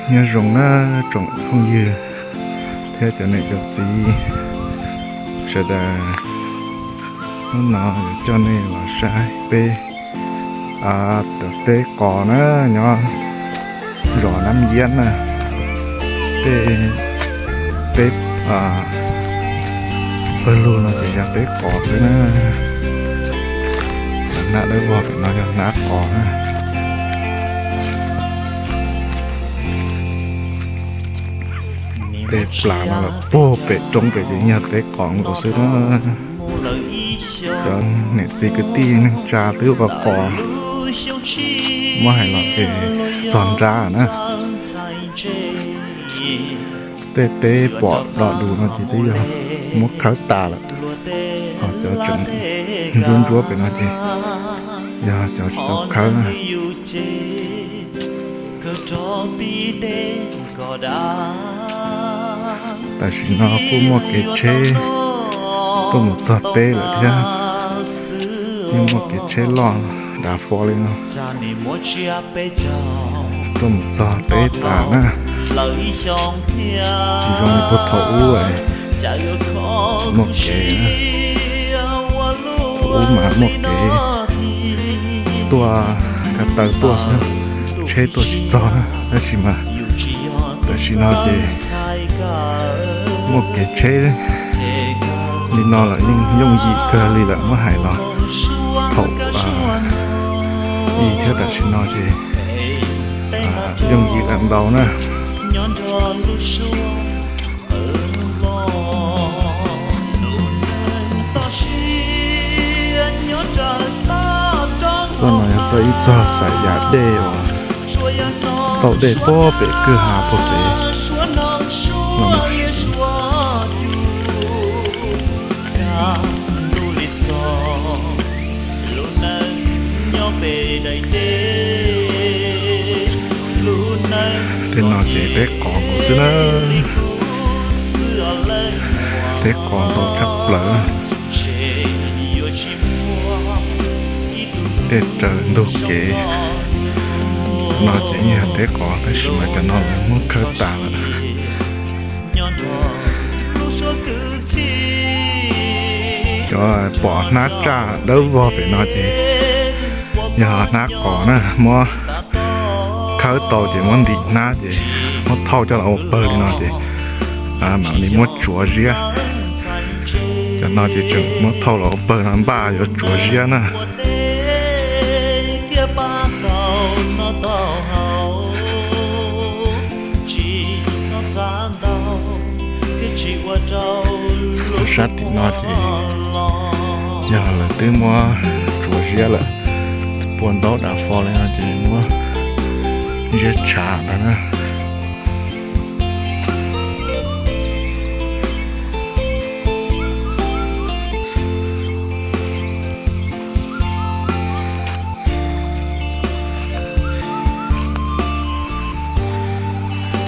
Nyob zoo na tsoom phooj ywg thiab cov niam cov txiv sawv daws, hnub no yuav coj nej los saib peb teb qos na, nyob zos Nab Yiab na, tej teb pawg lug no ces yog teb qos xwb na. Hnab dawb vog pem no yog hnab qos na. Tej plas no los puag pem roob pem ces yog teb qos nkaus xwb na. Cov niam txiv kwv tij neej tsa twb ua qos, muab hais los ces txog nrab na. Tej teb pom do dus no ces twb yog muab khawb tas lawm, ho cov tseem ntsuab ntsuab pem no ces yog cov tsis tau khawb na. Tam sim no kuj muaj kev tsheb tuaj mus txog teb lawm thiab, yeej muaj kev tsheb loj dav fo li no tuaj mus txog teb tas na. Tsis zoo li puag thaum ub, muaj kev, thaum ub mas muaj kev tuaj ko taw tuaj xwb, tsheb tuaj tsis txog na, tab sis mas tam sim no ces muaj kev tsheb li no lawm yeej yooj yim kawg li lawm, muab hais los thaum ub thiab tam sim no ces yooj yim lawm ntau na. Txoj no yog txoj ib txoj xaim yam dej uas tau dej puag pem kwj ha puag pem los mus siv. Tej no ces teb qos nkaus xwb na. Teb qos ntau tshaj plaws. Tej raws ntug kev no ces yeej yog teb qos, tab sis mas cov no lawv muab khawb tas lawm. Cov pom hnab tsaj dawb vog pem no ces yog hnab qos na, muab khawb tau ces muab ntim hnab ces muab thauj coj los ua pawg li no ces mam li muab tsuav ziab. Cov no ces tseem muab thauj los ua pawg no npaj yuav tsuav ziab na. Sab tim no ces yog lawv twb muab tsuav ziab lawm, puas ntaub dav fo li no ces muab ziab tshav ntawd na.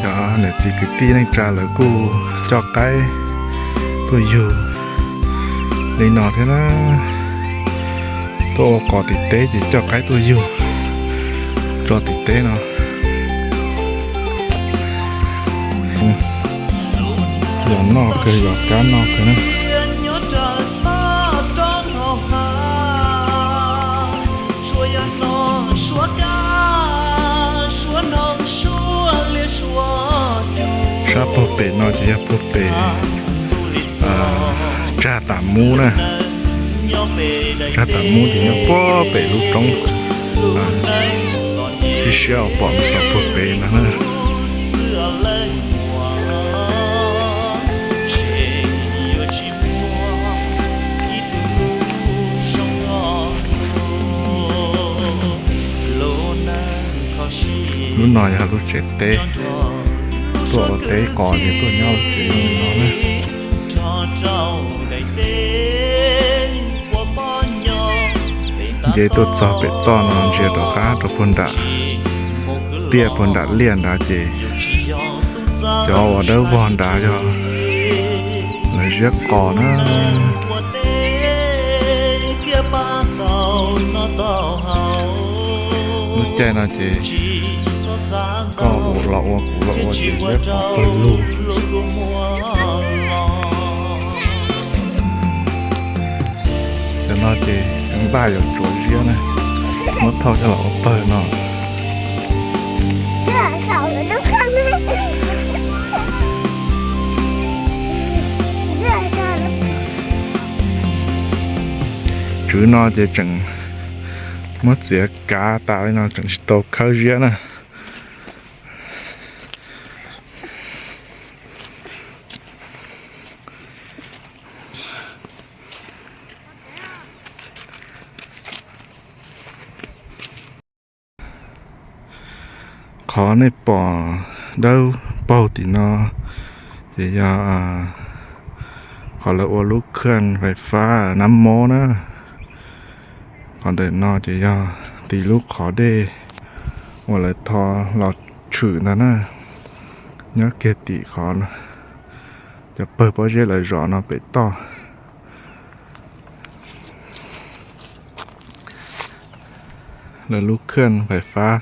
Cov niam txiv kwv tij neej tsa lawv kuj coj qaib tuaj yug li no thiab na. Tuaj ua qos tim teb ces coj qaib tuaj yug tso tim teb no. Yog noj kawg, yog kab noj kawg na. Sab puag pem no ces yog puag pem tsag tas mub na. Tsag tas mub ces nyob puag pem lub roob siab siab uas pom mus xaus puag pem no na. Lub no yog lub tsev teb, tuaj ua teb qos ces tuaj nyob lub tsev zoo li no na. Nce tuaj txog pem toj no ntsia rov qab rau puag nram tiaj puag nram liaj nrad ces cov uas dawb vog nrad yog lawv ziab qos na. Lub caij no ces Koj ua los ua, kuv los ua ces ziab pog pawg lug. Cov no ces npaj yuav tsuav ziab na, muab thauj coj los ua pawg no. Tswv no ces tseem muab txiav kav tas li no tseem tsis tau khawb ziab na. Qhov nej pom dawb paug tim no ces yog qhov lawv ua lub khaj fais fab nab mob na. Qhov ntawm no ces yog tim lub qhov dej uas lawv tho los tshwm ntag na. Nyob kiag tim qhov cov pawg pob zeb lawv zom no pem toj. Lawv lub khaj fais fab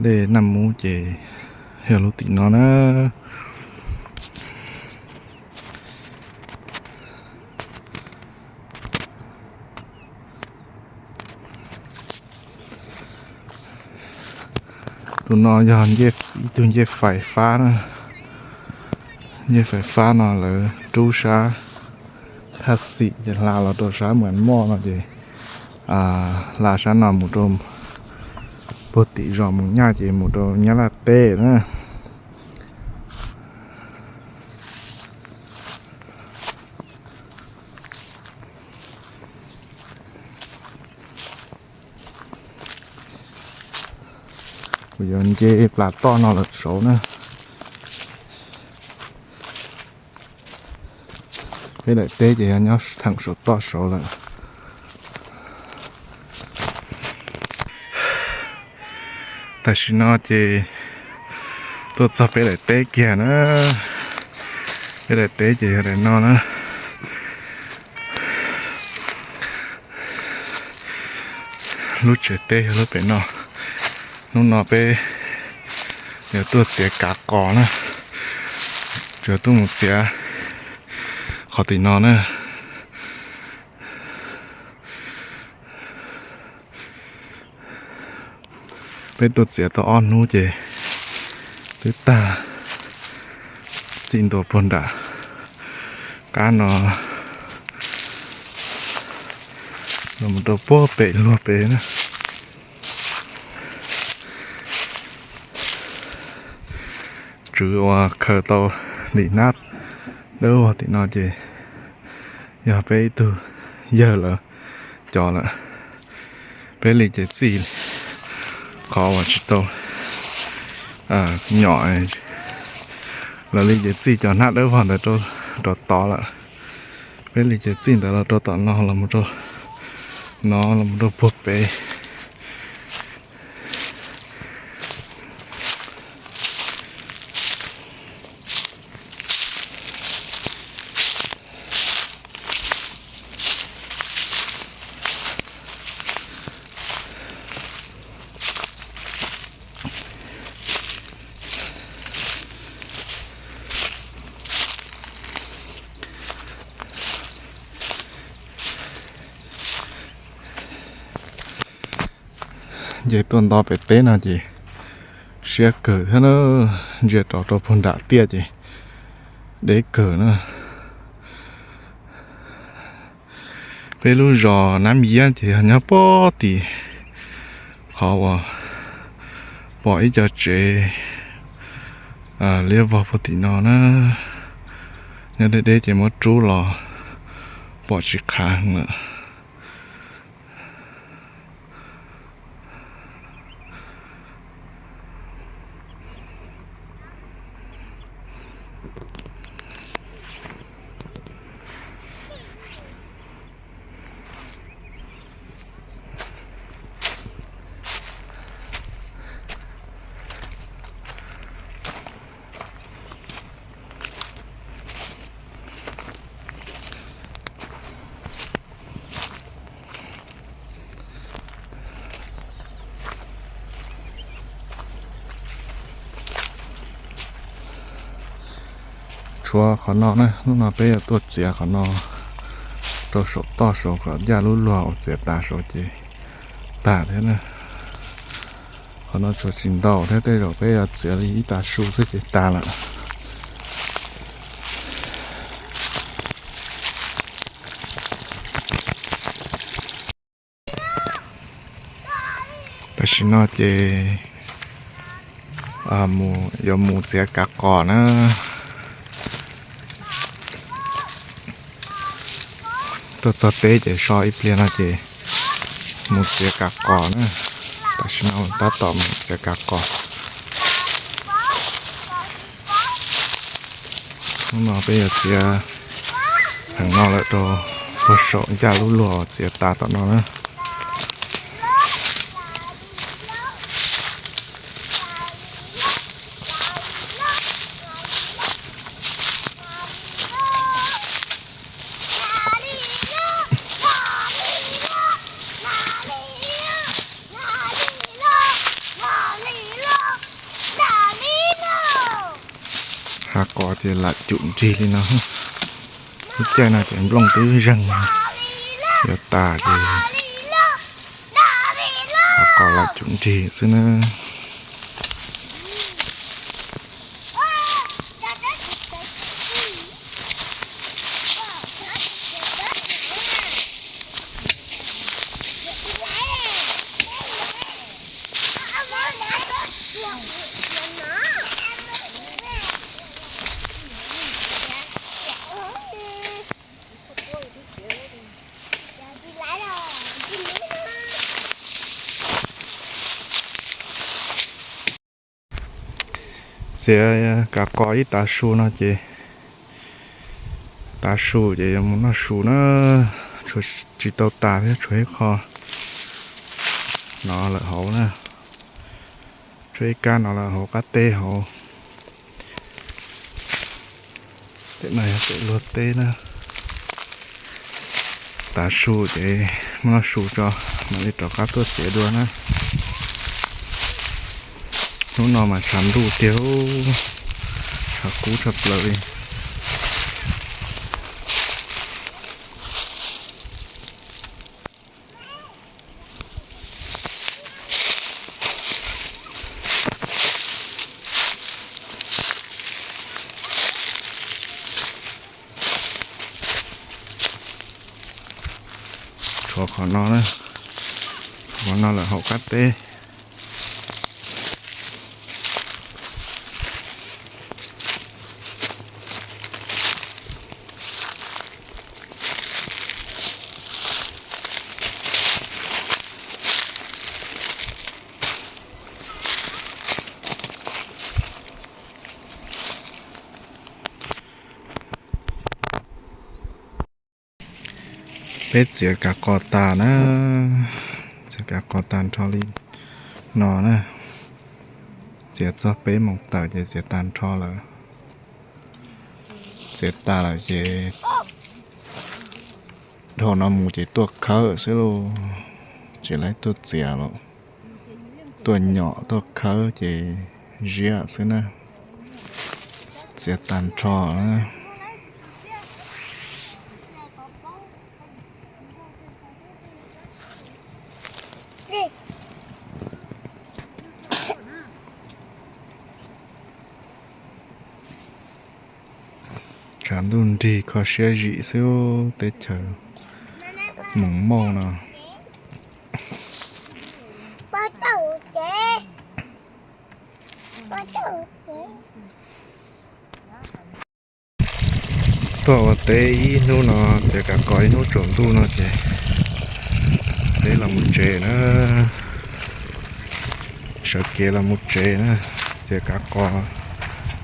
dej Naj Mub ces yog lub tim no na. Tus no yog ib tug ncej fais fab na. Ncej fais fab no lawv rub sab thaj xim ces hla los rau sab Mas Moj no ces hla sab no mus rau puag tim zos Mus Nyaj ces mus rau Nyab Laj teb na. Kuv yuav nce plas toj no lawm saud na. Peb daim teb ces yog nyob theem saum toj saud lawm. Tam sim no ces tuaj txog peb daim teb kiag na. Peb daim teb ces yog daim no na. Lub tsev teb yog lub pem no. Hnub no peb yuav tuaj txiav kav qos na. Yuav tuaj mus txiav qhov tim no na. Peb tuaj txiav tau ob hnub ces twb tag, txij ntua puag nram qab no los mus rau puag pem luag pem na. Tswv uas khaws tau ntim hnab dawb vog tim no ces yog peb ib tug yawg lawv cov lawm. Peb li ces txij qhov uas tsis tau nyom, lawv li ces txij cov hnab dawb vog ntawd rau tod lawm. Peb li ces txij ntawd los rau tom no los mus rau no los mus rau puag pem. Nce tuaj nto pem teb no ces siab kawg thiab na, ntsia rov rau puag nram tiaj ces deb kawg na. Peb lub zos Nab Yiab ces yog nyob puag tim qhov uas pom ib co tsev liab vog puag tim no na. Nyob deb deb ces muab rub los pom tsis khav lawm. Tshuav qhov no na, hnub no peb yuav tuaj txiav qhov no rau saum toj saud kom ncaj lub luag uas txiav tas saud ces tag thiab na. Qhov no tshuav tsis ntau thiab, tej zaum peb yuav txiav li ib tav su xwb ces tag lawm. Tam sim no ces yuav mus txiav kav qos na. Tuaj txog teb ces so ib pliag no ces mus txiav kav qos na. Tam sim no tab tom mus txiav kav qos. Hnub no peb yuav txiav heev no lawm rau puag saum ncaj lub luag txiav tas tom no na. Hav qos ces lam cum nrig li no. Lub caij no ces nplooj twb zeeg, yuav tas ces hav qos lam cum nrig xwb na. Txiav kav qos ib tav su no ces, tav su ces yuav mus noj su na. Tshuav tsis tau tas thiab, tshuav ib qho no lawm hauv na. Tshuav ib kab no lawm hauv qab teb hauv. Pem no yog pem luag teb na. Tav su ces mus noj su tso, mam li rov qab tuaj txiav dua na. Hnub no mas tshav ntuj tiag, tshav kub tshaj plaws li. Tshuav qhov no na, qhov no lawm hauv qab teb. Peb txiav kav qos tas na, txiav kav qos tas nrho li no na. Txiav txog peb moos tawm ces txiav tas nrho lawm. Txiav tas lawm ces dhau no mus ces tuaj khawb xwb lauj. Tsis laib tuaj txiav los, tuaj nyom tuaj khawb ces ziab xwb na. Txiav tas nrho na. Tshav ntuj nrig kho siab zim xwb, teb chaws moos mauj no. Tuaj ua teb ib hnub no, txiav kav qos ib hnub tsaus ntuj no ces peb los mus tsev na. Sawv kev los mus tsev na. Txiav kav qos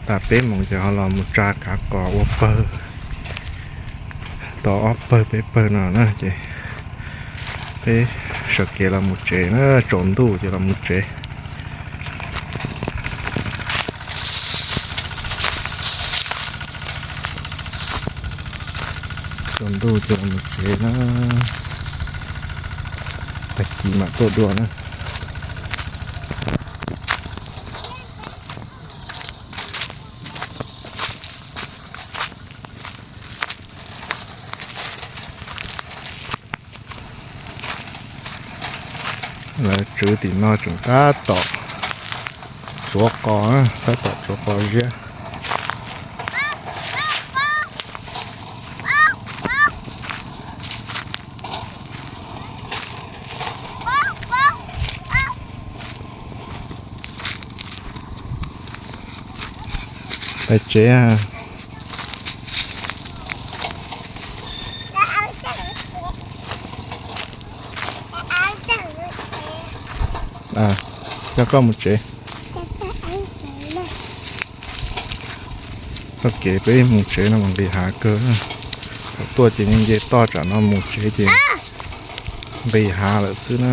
tas peb moos ces ho los mus tsa kav qos ua pawg, tau ob pawg peb pawg no na ces peb sawv kev los mus tsev na, tsaus ntuj ces los mus tsev. Tsaus ntuj ces los mus tsev na, tag kis mam tuaj dua na. Lawv tswv tim no tseem tab tom tsuav qos, tab tom tsuav qos ziab. Pais tsev. Coj koj mus tsev. Txoj kev peb mus tsev no mas nqis hav kawg. Thaum tuaj ces nce toj, tsam no mus tsev ces nqis hav lawm xwb na.